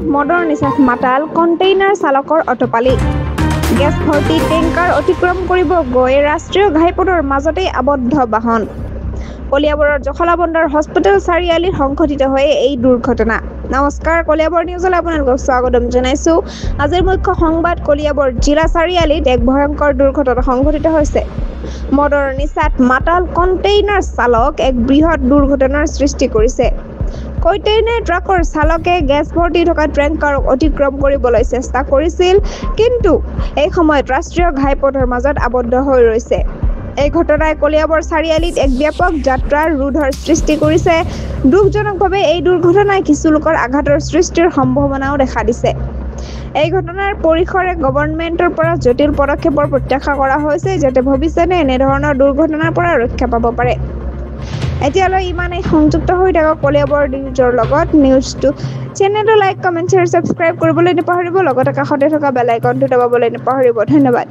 কলিয়াবৰত মদৰ নিচাত মাতাল কণ্টেইনাৰ চালকৰ অতপালি। গেছ ভৰ্তি টেংকাৰ অতিক্ৰম কৰিব গৈ ৰাষ্ট্ৰীয় ঘাইপথৰ মাজতেই আবদ্ধ বাহন। কলিয়াবৰৰ জখলাবন্ধাৰ হস্পিটেল চাৰিআলিত সংঘটিত হয় এই দুৰ্ঘটনা। নমস্কাৰ, কলিয়াবৰ নিউজলৈ আপোনালোকক স্বাগতম জনাইছোঁ। আজিৰ মুখ্য সংবাদ, কলিয়াবৰ জিলা চাৰিআলিত এক ভয়ংকৰ দুৰ্ঘটনা সংঘটিত হৈছে। মদৰ নিচাত মাতাল কণ্টেইনাৰ চালক এক বৃহৎ দুৰ্ঘটনাৰ সৃষ্টি কৰিছে। কণ্টেইনাৰ ট্ৰাকৰ চালকে গেছ ভৰ্তি থকা টেংকাৰক অতিক্ৰম কৰিবলৈ চেষ্টা কৰিছিল, কিন্তু এই সময়ত ৰাষ্ট্ৰীয় ঘাইপথৰ মাজত আবদ্ধ হৈ ৰৈছে। এই ঘটনাই কলিয়াবৰ চাৰিআলিত এক ব্যাপক যাত্ৰাৰ ৰোধৰ সৃষ্টি কৰিছে। দুখজনকভাৱে এই দুৰ্ঘটনাই কিছু লোকৰ আঘাতৰ সৃষ্টিৰ সম্ভাৱনাও দেখা দিছে। এই ঘটনাৰ পৰিসৰে গভৰ্ণমেণ্টৰ পৰা জটিল পদক্ষেপৰ প্ৰত্যাশা কৰা হৈছে, যাতে ভৱিষ্যতে এনেধৰণৰ দুৰ্ঘটনাৰ পৰা ৰক্ষা পাব পাৰে। এতিয়ালৈ ইমানেই। সংযুক্ত হৈ থাকক কলিয়াবৰ নিউজৰ লগত। নিউজটো চেনেলটো লাইক, কমেণ্ট, শ্বেয়াৰ, ছাবস্ক্ৰাইব কৰিবলৈ নাপাহৰিব। লগতে কাষতে থকা বেল আইকনটো দবাবলৈ নাপাহৰিব। ধন্যবাদ।